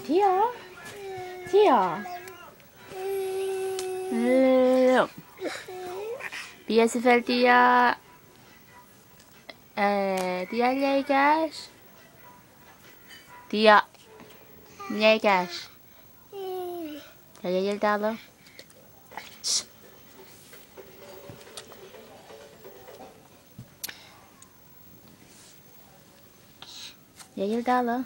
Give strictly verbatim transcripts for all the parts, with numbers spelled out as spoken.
Tia? Tia? Piya sifacl tia. Eh, tia liye ekahsr. Tia. Liye ekahsr. Tia liye eltahl uh. Liye eltahl uh.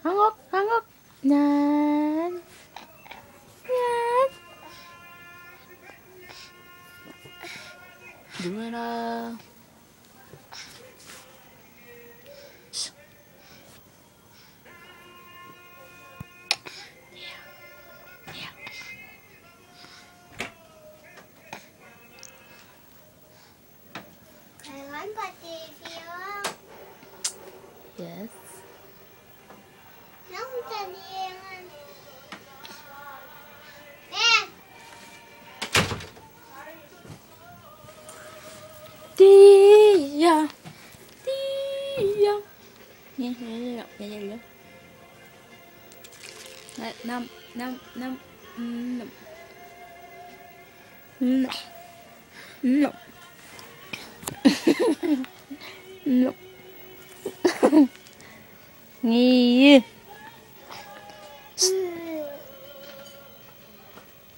Angok, angok. Nan. Nan. Duena. Yes. Tia. Tia. Tia. Nam, nam, nam, nam. Nom. Nom. Nom. Ngi.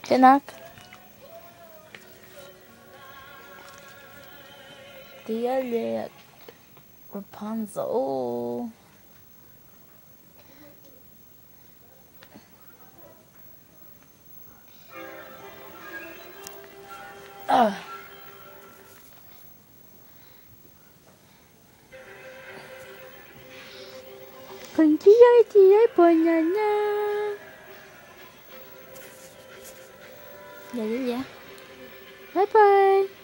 Tenak. Tia liye Rapunzel. Oh. Ah. Pun tiac, tiac pun na na. Liye, liye. Bye bye.